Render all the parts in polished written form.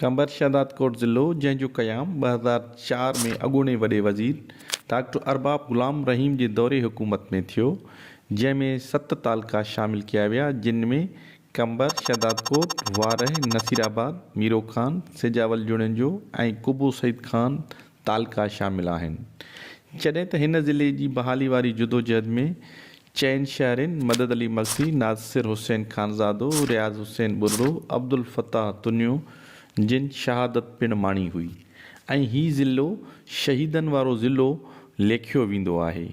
قمبر شهدادڪوٽ ضلعو جنهن جو قيام 2004 ۾ اڳوڻي وڏي وزير ڊاڪٽر ارباب غلام رحيم جي دوري حڪومت ۾ ٿيو جنهن ۾ ست تعلقا شامل ڪيا ويا جن ۾ قمبر شهدادڪوٽ، وارهه، نصيرآباد، ميروخان، سجاول جوڻيجو ۽ قبو سعيد خان تعلقا شامل آهن. جڏهن ته هن ضلعي جي بحالي واري جدوجهد ۾ چئن شهرين مدد علي مگسي، ناصر حسين خانزادو، رياض حسين ٻرڙو، عبدالفتاح تنيو جن شهادت پڻ ماڻي هئي ۽ هي ضلعو شهيدن وارو ضلعو ليکيو ويندو آهي.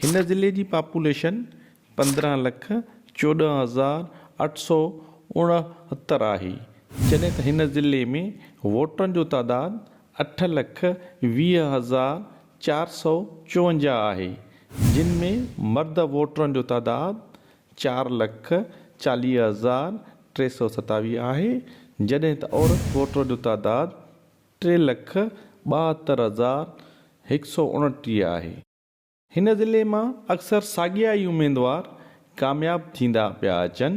هن ضلعي جي پاپوليشن 15 لک 14869 آهي، جڏهن ته هن ضلعي ۾ ووٽرن جو تعداد اٺ لک 20454 آهي، جن ۾ مرد ووٽرن جو تعداد چار لک 40327 آهي، جڏهن ته عورت ووٽرن جو تعداد ٽي لک 72129 آهي. هن ضلعي مان اڪثر ساڳيا ئي اميدوار ڪامياب ٿيندا پيا اچن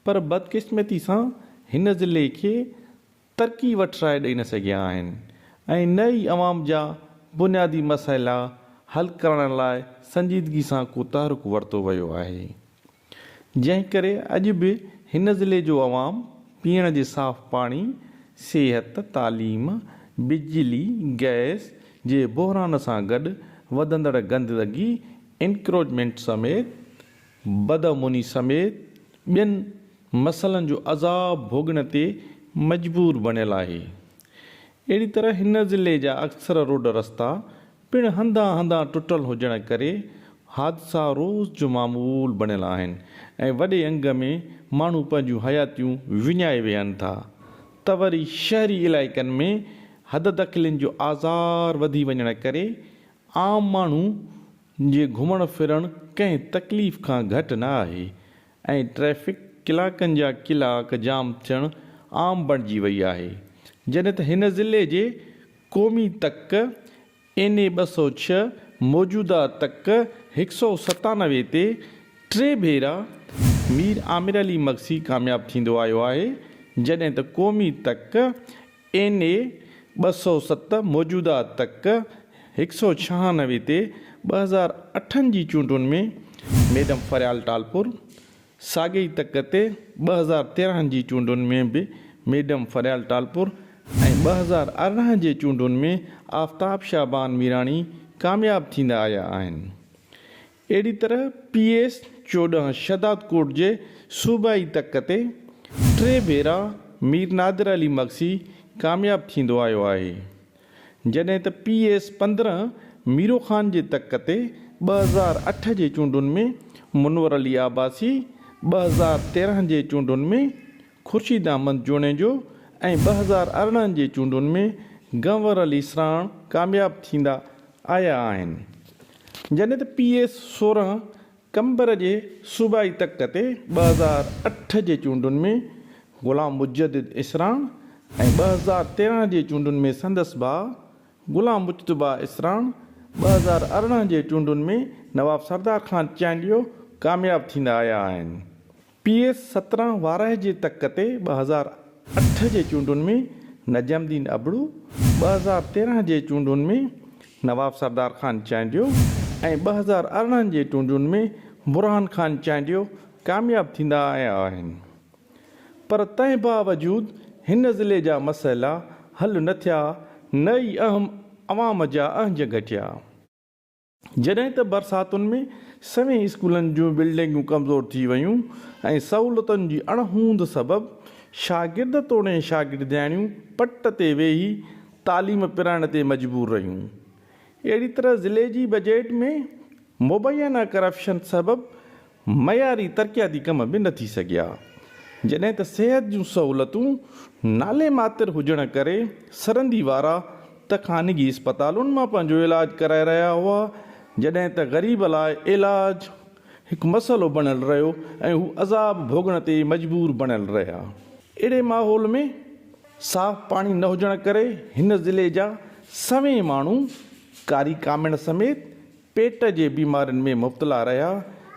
پر بدقسمتي سان هن ضلعي کي ترقي وٺرائي ڏئي نه سگهيا آهن ۽ نه ئي عوام جا بنيادي مسئلا حل ڪرڻ لاء سنجيدگي سان ڪو تحرڪ ورتو ويو آهي. جنهن ڪري اڄ به هن ضلعي جو عوام پيئڻ جي صاف پاڻي، صحت، تعليم، بجلي، گئس جي بحران سان گڏ وڌندڙ گندگي، انڪروچمينٽ سميت بدامني سميت ٻين مسئلن جو عذاب ڀوڳڻ تي مجبور بڻيل آهي. اهڙي طرح هن ضلعي جا اڪثر روڊ رستا پڻ هنڌان هنڌان ٽٽل هجڻ ڪري حادثا روز جو معمول بڻيل آهن ۽ وڏي انگ ۾ ماڻهو پنهنجون حياتيون وڃائي ويهن ٿا ته وري شهري علائقن ۾ حددخلين جو آزار وڌي وڃڻ ڪري عام ماڻهو جي گهمڻ ڦرڻ ڪنهن تڪليف کان گهٽ نه آهي ۽ ٽريفڪ ڪلاڪن جا ڪلاڪ جام ٿيڻ عام بڻجي وئي آهي جڏهن ته هن ضلعي جي قومي تڪ اين اي 206 موجوده تڪ 197 تي ٽي ڀيرا مير عامر علي مگسي ڪامياب ٿيندو آيو آهي جڏهن ته قومي تڪ اين اي 207 موجوده تڪ 196 تي 2008 جي چونڊن ۾ ميڊم فريال ٽالپر ساڳئي تڪ تي 2013 جي چونڊن ۾ به ميڊم فريال ٽالپر ۽ 2018 جي چونڊن ۾ آفتاب شعبان ميراڻي ڪامياب ٿيندا آيا آهن. اهڙي طرح پي ايس 14 شهدادڪوٽ جي صوبائي تڪ تي ٽي ڀيرا مير نادر علي مگسي ڪامياب ٿيندو آيو آهي. جڏهن ته پي ايس 15 ميرو خان جي تڪ تي 2008 جي چونڊن ۾ منور علي عباسي، 2013 جي چونڊن ۾ خورشيد احمد جوڻيجو ۽ 2018 جي چونڊن ۾ گنور علي سراڻ ڪامياب ٿيندا آيا آهن. جڏهن ته پي ايس 16 قمبر جي صوبائي تڪ تي 2008 جي چونڊن ۾ غلام مجدد اسراڻ ۽ 2013 جي چونڊن ۾ سندس ڀاء غلام مجتبيٰ اسراڻ، 2018 جي چونڊن ۾ نواب سردار خان چانڊيو ڪامياب ٿيندا آيا آهن. پي ايس 17 وارهه جي تڪ تي 2008 جي چونڊن ۾ نجم الدين ابڙو، 2013 جي چونڊن ۾ نواب سردار خان چانڊيو ۽ 2018 جي چونڊن ۾ برهان خان چانڊيو ڪامياب ٿيندا آيا آهن پر تنهن باوجود هن ضلعي جا مسئلا حل نه ٿيا نه ئي اهم عوام جا اهنج گهٽيا. جڏهن ته برساتن ۾ سوين اسڪولن جون بلڊنگون ڪمزور ٿي ويون ۽ سهولتن جي اڻهوند سبب شاگرد توڙي شاگردياڻيون پٽ تي ويهي تعليم پرائڻ تي مجبور رهيون. اهڙي طرح ضلعي جي بجيٽ ۾ مبينا ڪرپشن سبب معياري ترقياتي ڪم به نه ٿي سگهيا، جڏهن ته صحت جون سهولتون نالي ماتر هجڻ ڪري سرندي وارا ته خانگي اسپتالن مان پنهنجو علاج ڪرائي رهيا هئا، جڏهن ته غريب لاء علاج هڪ مسئلو بڻيل رهيو ۽ هو عذاب ڀوڳڻ تي مجبور بڻيل رهيا. اهڙي ماحول ۾ صاف پاڻي نه هجڻ ڪري هن ضلعي جا سوين ماڻهو ڪاري ڪامڻ سميت پيٽ جي بيمارين ۾ مبتلا رهيا،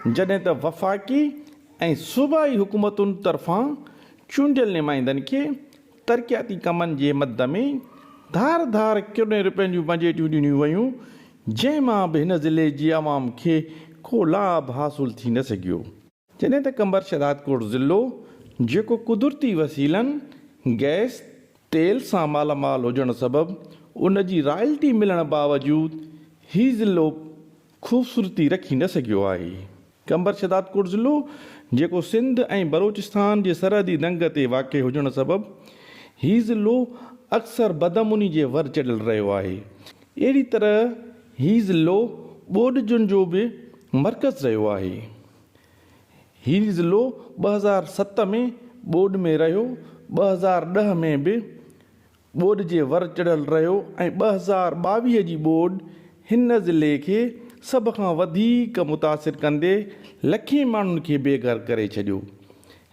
جڏهن ته وفاقي ۽ صوبائي حڪومتن طرفان چونڊيل نمائندن کي ترقياتي ڪمن جي مد ۾ ڌار ڌار ڪروڙين رپين جون بجيٽون ڏنيون ويون، جنهن مان به هن ضلعي جي عوام کي ڪو لاڀ حاصل ٿي نه سگهيو. جڏهن ته قمبر شهدادڪوٽ ضلعو جيڪو قدرتي وسيلن، گئس، تيل سان مالا مال هجڻ سبب ان جي رائلٽي ملڻ باوجود هي ضلعو خوبصورتي رکي نه سگهيو آهي. قمبر شهدادڪوٽ ضلعو جيڪو سنڌ ۽ بلوچستان جي سرحدي دنگ تي واقع هجڻ سبب هي ضلعو اڪثر بدامني جي ور چڙهيل رهيو آهي. اهڙي طرح هي ضلعو ٻوڏ جن جو به مرڪز رهيو آهي. هي ضلعو 2007 ۾ ٻوڏ ۾ رهيو، 2010 ۾ به ٻوڏ جي ور چڙهيل رهيو ۽ 2022 جي ٻوڏ هن ضلعي کي سڀ کان وڌيڪ متاثر ڪندي لکين ماڻهن کي بي گهر ڪري ڇڏيو.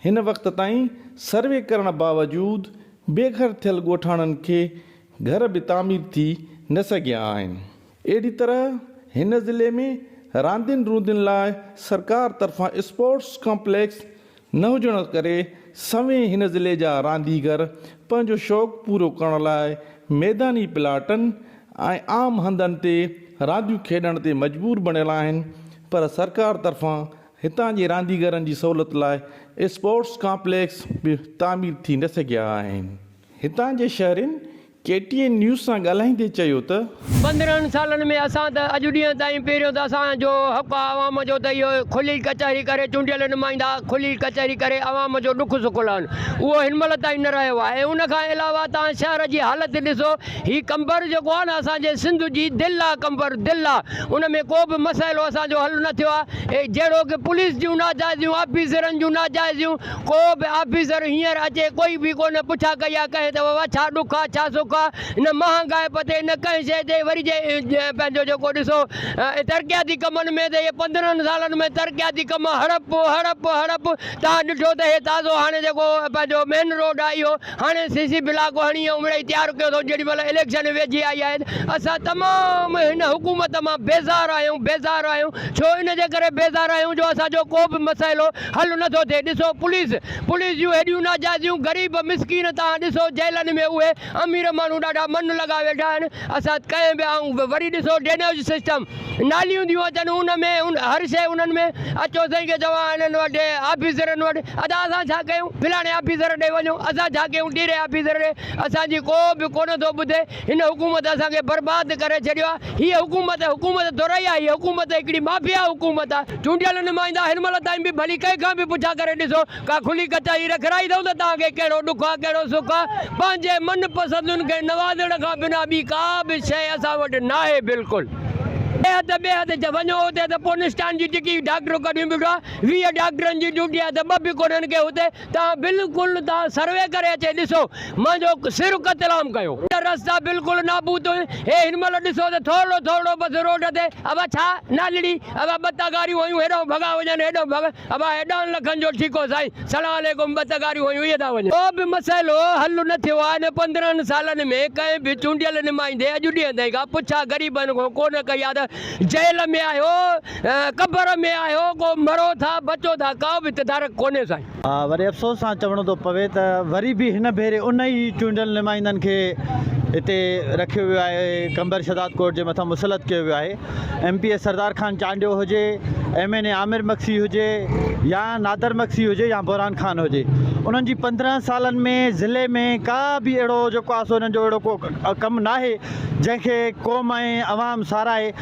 هن وقت تائين سروي ڪرڻ باوجود بي گهر ٿيل ڳوٺاڻن کي گهر به تعمير ٿي نه سگهيا آهن. اهڙي طرح هن ضلعي ۾ راندين روندين لاء سرڪار طرفان اسپورٽس ڪامپليڪس نه هجڻ ڪري سوين هن ضلعي جا رانديگر پنهنجو شوق پورو ڪرڻ لاء ميداني پلاٽن ۽ عام هنڌن تي رانديون کيڏڻ تي مجبور بڻيل آهن پر سرڪار طرفان هتان جي رانديگرن جي سهولت لاء اسپورٽس ڪامپليڪس به تعمير ٿي نه سگهيا آهن. هتان جي شهرين ڪي ٽي اين نيوز سان ڳالهائيندي چيو ته. 15 سالن ۾ اسان ته اڄ ڏينهن تائين پهريون ته اسان جو حق آ عوام جو ته اهو کلي ڪچهري ڪري چونڊيل نمائندا کلي ڪچهري ڪري عوام جو ڏک سک لهن اهو هن مهل تائين نه رهيو آهي ۽ ان کان علاوه توهان شهر جي حالت ڏسو هي قمبر جيڪو آ نه اسان جي سنڌ جي دل آ قمبر دل آ ان ۾ ڪو به مسئلو اسان جو حل نه ٿيو آ جهڙو ڪه پوليس جون ناجائزيون آفيسرن جون ناجائزيون ڪو به آفيسر هينئر اچي ڪوئي به ڪونه پڇا ڪئي آ ڪنهن ته بابا ڇا ڏک آ ڇا سک آ نه مهانگائپ تي نه ڪنهن شيء تي وري جي پنهنجو جيڪو ڏسو ترقياتي ڪمن ۾ ته اهي 15 سالن ۾ ترقياتي ڪم هڙپ هڙپ هڙپ توهان ڏٺو ته هي تازو هاڻي جيڪو پنهنجو مين روڊ آ اهو هاڻي سي سي بلاڪ هڻي ۽ مڙئي تيار ڪيو اٿئون جيڏي مهل اليڪشن ويجهي آئي آهي ته اسان تمام هن حڪومت مان بيزار آهيون بيزار آهيون ڇو ان جي ڪري بيزار آهيون جو اسان جو ڪو به مسئلو حل نه ٿو ٿئي ڏسو پوليس پوليس جون هيڏيون ناجائزيون غريب مسڪين توهان ڏسو جيلن ۾ اهي امير ماڻهو ڏاڍا من لڳا ويٺا آهن اسان ڪنهن به آئون وري ڏسو ڊرينيج سسٽم ناليون ٿيون اچن ان ۾ هر شيء انهن ۾ اچو سائين کي چوان انهن وٽ آفيسرن وٽ ادا اسان ڇا ڪيون فلاڻي آفيسر ڏي وڃو اسان ڇا ڪيون ٽيري آفيسر ڏي اسان جي ڪو به ڪونه ٿو ٻڌي هن حڪومت اسان کي برباد ڪري ڇڏيو آهي هيء حڪومت حڪومت ٿورئي آهي هيء حڪومت هڪڙي مافيا حڪومت آهي چونڊيل نمائندا هن مهل تائين به ڀلي ڪنهن کان به پڇا ڪري ڏسو ڪا کلي ڪچهري رکرائي اٿئون ته توهان کي ڪهڙو ڏک آ ڪهڙو سک آ. پنهنجي من پسندن کي نوازڻ کان بنا ٻي ڪا به شيء اسان وٽ ناهي بلڪل. ٻئي هٿ ٻئي هٿ چ وڃو اتي ته پونسٽان جي ٽڪي ڊاڪٽر ڪڍيون بيٺو آ 20 ڊاڪٽرن جي ڊيوٽي آ ته ٻه به ڪونهن ڪي اتي توهان بلڪل توهان سروي ڪري اچي ڏسو منهنجو سر قتلام ڪيو. رستا بلڪل نابود هي هن مهل ڏسو ته ٿورڙو ٿورڙو بس روڊ تي ابا ڇا نالڙي ابا ٻه تغاريون هيون هيڏانهن ڀڳا وڃن هيڏانهن ڀڳا ابا هي ڏهن لکن جو ٺيڪو سائين سلام عليڪم ٻه تغاريون هيون اهي ٿا وڃن. ڪو به مسئلو حل نه ٿيو آهي هن 15 سالن ۾ ڪنهن به چونڊيل نمائندي اڄ ڏينهن تائين ڪا پڇا غريبن کان ڪو نه ڪئي آهي ته جيل ۾ آهيو قبر ۾ آهيو ڪو مرو ٿا بچو ٿا ڪا به تدارڪ ڪونهي سائين. وڏي افسوس سان چوڻو ٿو پوي ته وري به هن ڀيري ان ئي چونڊيل نمائندن کي هتي رکيو ويو آهي قمبر شهداد ڪوٽ جي مٿان مسلط ڪيو ويو آهي M P A Sardar Khan Chandio هجي M N A Amir Magsi هجي يا نادر مگسي هجي يا بوران خان هجي انهن جي 15 سالن ۾ ضلعي ۾ ڪا به اهڙو جيڪو آهي سو انهن جو اهڙو ڪو ڪم ناهي جنهن کي قوم ۽ عوام ساراهي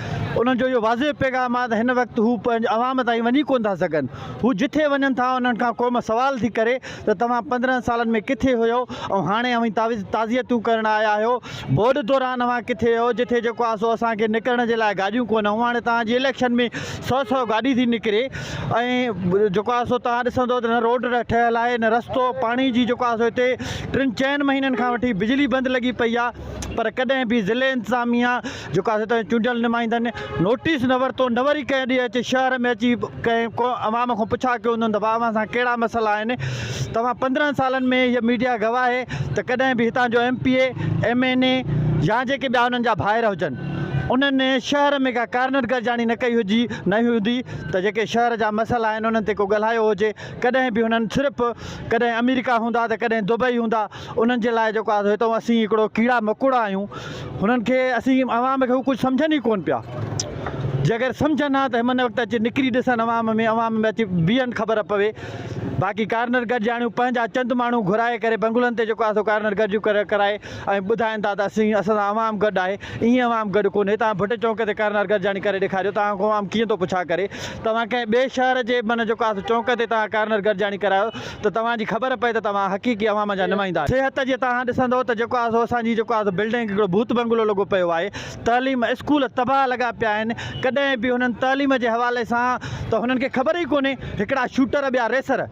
انهن جو اهو واضح پيغام آهي ته هن وقت هو پنهنجي عوام تائين وڃي ڪونه ٿا سگهن هو جٿي وڃن ٿا انهن کان قوم سوال ٿي ڪري ته توهان 15 سالن ۾ ڪٿي هيو ۽ هاڻي اوهين تعزيتون ڪرڻ آيا آهيو ٻوڏ دوران اوهان ڪٿي هيو جٿي جيڪو آهي سو اسان کي نڪرڻ جي لاء گاڏيون ڪونه هيون هاڻي توهان جي اليڪشن ۾ سو سو گاڏي ٿي نڪري ۽ جيڪو آهي سو توهان ڏسندو ته نه روڊ ٺهيل آهي نه رستو پاڻي جي جيڪو آهي سو هتي ٽن چئن مهينن کان وٺي بجلي بند لڳي پئي آهي پر ڪڏهن به ضلعي انتظاميا جيڪو آهي سو چونڊيل نمائندن نوٽيس نه ورتو نه وري ڪنهن ڏينهن اچي شهر ۾ اچي ڪنهن ڪو عوام کان پڇا ڪيو هوندن ته ڀاء اوهان سان ڪهڙا مسئلا آهن توهان 15 سالن ۾ هيء ميڊيا گواهه آهي ته ڪڏهن به هتان جو M P A M N A يا جيڪي ٻيا انهن جا ڀائر هجن. انهن شهر ۾ ڪا ڪارنر گڏجاڻي نه ڪئي هجي نه هوندي ته جيڪي شهر جا مسئلا آهن انهن تي ڪو ڳالهايو هجي ڪڏهن به هنن صرف ڪڏهن آمريڪا هوندا ته ڪڏهن دبئي هوندا انهن جي لاء جيڪو آهي هتو اسين هڪڙو ڪيڙا مڪوڙا آهيون هنن کي اسين عوام کي هو ڪجهه سمجهن ئي ڪون پيا جي اگر سمجهن ها ته هن وقت اچي نڪري ڏسن عوام ۾ عوام ۾ اچي بيهن خبر پوي باقي ڪارنر گڏجاڻيون پنهنجا چند ماڻهو گهرائي ڪري بنگلن تي جيڪو آهي سو ڪارنر گڏجيون ڪري ڪرائي ۽ ٻڌائين ٿا ته اسين اسان سان عوام گڏ آهي ائين عوام گڏ ڪونهي توهان ڀٽ چونڪ تي ڪارنر گڏجاڻي ڪري ڏيکاريو توهان کان عوام ڪيئن ٿو پڇا ڪري توهان ڪنهن ٻئي شهر جي معنيٰ جيڪو آهي سو چونڪ تي توهان ڪارنر گڏجاڻي ڪرايو ته توهان جي خبر پئي ته توهان حقيقي عوام جا نمائندا آهيو. صحت جي توهان ڏسندو ته جيڪو آهي سو اسان جي جيڪو آهي سو بلڊنگ هڪڙو ڀوت بنگلو لڳو پيو آهي تعليم اسڪول تباهه لڳا پيا آهن ڪڏهن به هنن تعليم جي حوالي سان ته هنن کي خبر ئي ڪونهي هڪڙا شوٽر ٻيا ريسر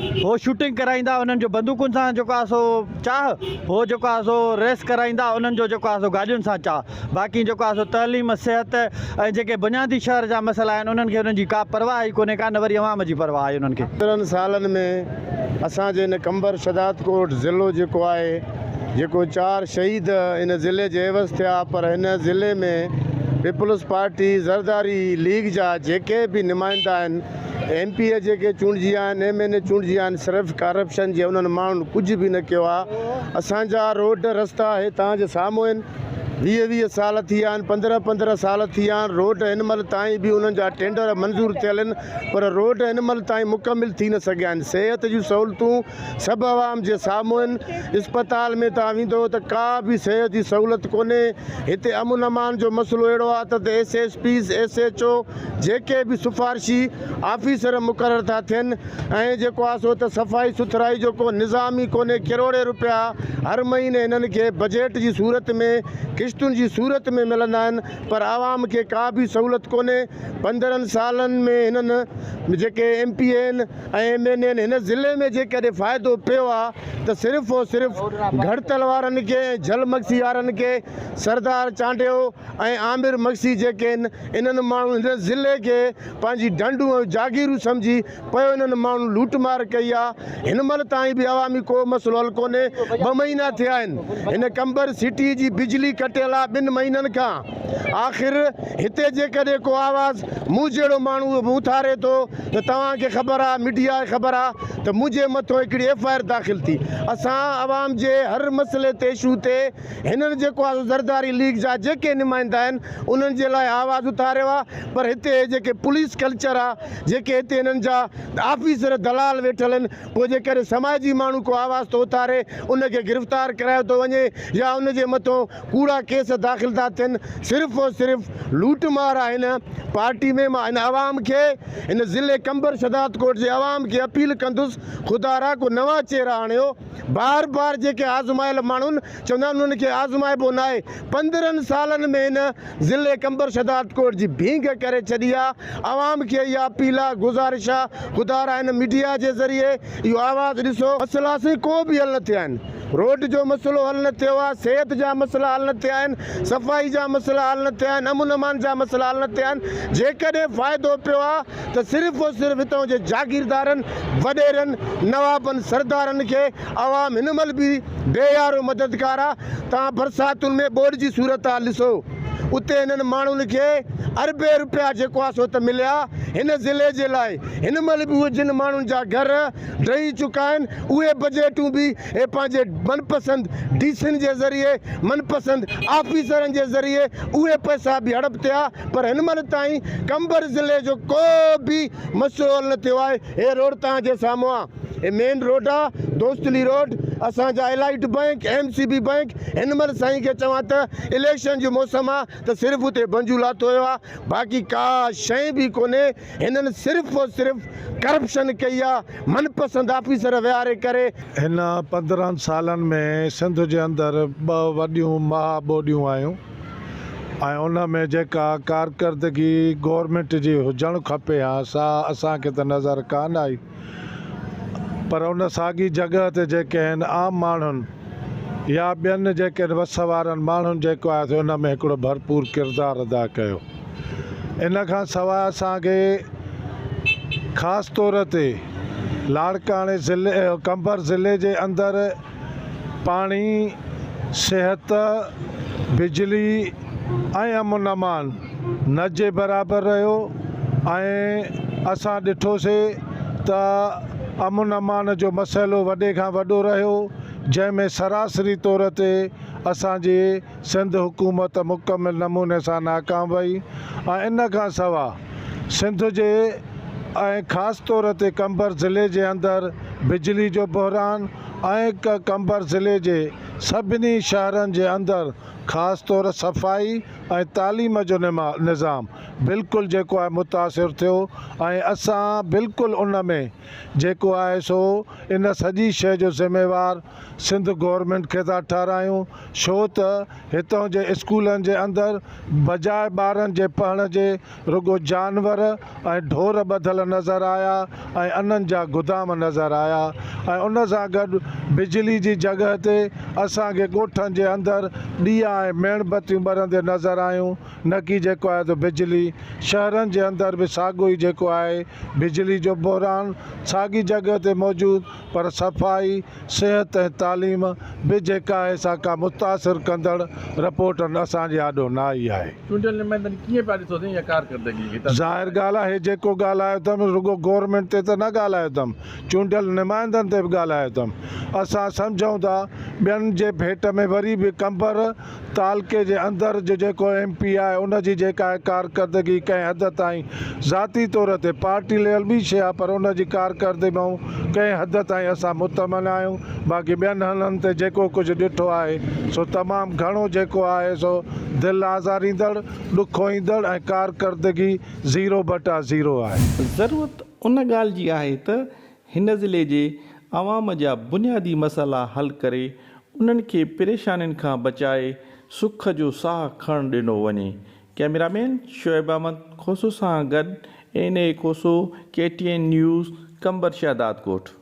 هو شوٽنگ ڪرائيندا انهن جو بندوقن سان جيڪو آهي سو چاهه هو جيڪو آهي سو ريس ڪرائيندا انهن جو جيڪو آهي سو گاڏين سان چاهه باقي جيڪو آهي سو تعليم صحت ۽ جيڪي بنيادي شهر جا مسئلا آهن انهن کي انهن جي ڪا پرواهه ئي ڪونهي ڪا نه وري عوام جي پرواهه آهي انهن کي. 15 سالن ۾ اسان جي هن قمبر شھدادڪوٽ ضلعو جيڪو آهي جيڪو چار شهيد ان ضلعي جي عيوض ٿيا پر هن ضلعي ۾ پيپلز پارٽي زرداري ليگ جا جيڪي به نمائندا آهن ايم پي اي جيڪي چونڊجي آيا آهن ايم اين اي چونڊجي آيا آهن صرف ڪارپشن جي انهن ماڻهن ڪجهه به نه ڪيو آهي اسان جا روڊ رستا هي توهان جي سامهون آهن ويهه ويهه سال ٿي ويا آهن پندرهن پندرهن سال ٿي ويا آهن روڊ هن مهل تائين به انهن جا ٽينڊر منظور ٿيل آهن پر روڊ هن مهل تائين مڪمل ٿي نه سگهيا آهن صحت جون سهولتون سڀ عوام جي سامهون آهن اسپتال ۾ توهان ويندو ته ڪا به صحت جي سهولت ڪونهي هتي امن امان جو مسئلو اهڙو آهي ته S S Ps S H O جيڪي به سفارشي آفيسر مقرر ٿا ٿين ۽ جيڪو آهي سو ته صفائي سٿرائي جو ڪو نظام ئي ڪونهي ڪروڙين روپيا هر مهيني هنن کي بجيٽ جي صورت ۾ قسطن جي صورت ۾ ملندا آهن پر عوام کي ڪا به سهولت ڪونهي 15 سالن ۾ هنن جيڪي ايم پي اي آهن ۽ ايم اين اي آهن هن ضلعي ۾ جيڪڏهن فائدو پيو آهي ته صرف او صرف گهڙتل وارن کي ۽ جھل مگسي وارن کي سردار چانڊيو ۽ عامر مگسي جيڪي آهن انهن ماڻهن هن ضلعي کي پنهنجي ڍنڍون ۽ جاگيرون سمجهي پيو انهن ماڻهن لوٽ مار ڪئي آ هن مهل تائين به عوامي ڪو مسئلو حل ڪونهي ٻه مهينا ٿيا آهن هن قمبر سٽي جي بجلي ڪٽيل آ ٻن مهينن کان آخر هتي جيڪڏهن ڪو آواز مون جهڙو ماڻهو به اٿاري ٿو ته توهان کي خبر آ ميڊيا کي خبر آ ته منهنجي مٿو هڪڙي ايف I R داخل ٿي اسان عوام جي هر مسئلي تي اشو تي هنن جيڪو آ سو زرداري ليگ جا جيڪي نمائندا آهن انهن جي لاء آواز اٿاريو آ پر هتي هي جيڪي پوليس ڪلچر آ جيڪي هتي هنن جا آفيسر دلال ويٺل آهن پوء جيڪڏهن سماجي ماڻهو ڪو آواز ٿو اٿاري ان کي گرفتار ڪرايو ٿو وڃي يا ان جي مٿو ڪوڙا ڪيس داخل ٿا ٿين صرف او صرف لوٽ مار آ هن پارٽي ۾ مان هن عوام کي هن ضلعي قمبر شھدادڪوٽ جي عوام کي اپيل ڪندس خدارا ڪو نوان چهرا آڻيو بار بار جيڪي آزمايل ماڻهن چوندا آهن انهن کي آزمائبو ناهي 15 سالن ۾ هن ضلعي قمبر شھدادڪوٽ جي ڀينگ ڪري ڇڏي آ عوام کي اها اپيل آ گذارش آ خدارا هن ميڊيا جي ذريعي اهو آواز ڏسو. مسئلا سائين ڪو به حل نه ٿيا آهن روڊ جو مسئلو حل نه ٿيو آ صحت جا مسئلا حل نه ٿيا آهن صفائي جا مسئلا حل نه ٿيا آهن امن امان جا مسئلا حل نه ٿيا آهن جيڪڏهن فائدو پيو آ ته صرف و صرف هتان جي جاگيردارن، وڏيرن، نوابن، سردارن کي عوام هن مهل به بي يارو مددگار آ، توهان برساتن ۾ ٻوڏ جي صورتحال ڏسو اتي هنن ماڻهن کي اربين روپيا جيڪو آ سو ته مليا هن ضلعي جي لاء هن مهل به اهي جن ماڻهن جا گهر ڊهي چڪا آهن اهي بجيٽون به اهي پنهنجي من پسند ڊي سين جي ذريعي من پسند آفيسرن جي ذريعي اهي پئسا به هڙپ ٿيا پر هن مهل تائين قمبر ضلعي جو ڪو به مسئلو حل نه ٿيو آهي هي روڊ توهان جي سامهون آ هي مين روڊ آ دوستلي روڊ اسان جا Elite bank M C B bank هن مهل سائين کي چوان ته اليڪشن جي موسم آ ته صرف اتي بنجو لاٿو ويو آ باقي ڪا شئي به ڪونهي هنن صرف او صرف ڪرپشن ڪئي آ من پسند آفيسر ويهاري ڪري. هن 15 سالن ۾ سنڌ جي اندر ٻه وڏيون مها ٻوڏيون آيون ۽ ان ۾ جيڪا ڪارڪردگي گورنمينٽ جي هجڻ کپي ها سا اسان کي ته نظر ڪانه آئي پر ان ساڳي جڳهه تي جيڪي آهن عام ماڻهن يا ٻين جيڪي وس وارن ماڻهن جيڪو آهي سو ان ۾ هڪڙو ڀرپور ڪردار ادا ڪيو. ان کان سواء اسان کي خاص طور تي لاڙڪاڻي ضلعي قمبر ضلعي جي اندر پاڻي، صحت بجلي ۽ امن امان نه جي برابر رهيو ۽ اسان ڏٺوسي ته امن امان جو مسئلو وڏي کان وڏو رهيو جنهن ۾ سراسري طور تي اسان جي سنڌ حڪومت مڪمل نموني سان ناڪام وئي ۽ ان کان سوا سنڌ جي ۽ خاص طور تي قمبر ضلعي جي اندر بجلي جو بحران ۽ قمبر ضلعي جي سڀني شهرن جي اندر خاص طور صفائي ۽ تعليم جو نظام بلڪل جيڪو آهي متاثر ٿيو ۽ اسان بلڪل ان ۾ جيڪو آهي سو ان سڄي شيء جو ذميوار سنڌ گورنمينٽ کي ٿا ٺهرايون ڇو ته هتان جي اسڪولن جي اندر بجاء ٻارن جي پڙهڻ جي رڳو جانور ۽ ڍور ٻڌل نظر آيا ۽ انهن جا گدام نظر آيا ۽ ان سان گڏ بجلي جي جڳهه تي اسان کي ڳوٺن جي اندر ڏيئا ۽ ميڻ بتيون ٻرندي نظر آيون نه ڪي جيڪو آهي سو بجلي شهرن جي اندر به ساڳيو ئي جيڪو آهي بجلي جو بحران ساڳي جڳهه تي موجود پر صفائي صحت ۽ تعليم به جيڪا آهي سا ڪا متاثر ڪندڙ رپورٽ اسان جي آڏو نه آئي آهي. چونڊيل نمائندن ڪيئن پيا ڏسو اها ڪارڪردگي کي ترقي ظاهر ڳالهه آهي جيڪو ڳالهايو اٿم رڳو گورنمينٽ تي ته نه ڳالهايو اٿم چونڊيل نمائندن تي به ڳالهايو اٿم اسان سمجهون ٿا ٻين جي ڀيٽ ۾ وري به قمبر تعلقي جي اندر جو جيڪو ايم پي آهي ان جي جيڪا آهي ڪارڪردگي ڪنهن حد تائين ذاتي طور تي پارٽي ليول ٻي شيء آهي پر ان جي ڪارڪردگي مان ڪنهن حد تائين اسان مطمئن آهيون باقي ٻين هنڌن تي جيڪو ڪجهه ڏٺو آهي سو تمام گهڻو جيڪو آهي سو دل آزاريندڙ، ڏکوئيندڙ ۽ ڪارڪردگي زيرو بٽا زيرو آهي. ضرورت ان ڳالهه جي آهي ته هن ضلعي جي عوام جا بنيادي مسئلا حل ڪري انهن کي پريشانين کان بچائي سک جو ساهه کڻڻ ڏنو وڃي. ڪئميرا مين شعيب احمد کوسو سان گڏ N A Khoso, K T N news, Qambar Shahdadkot.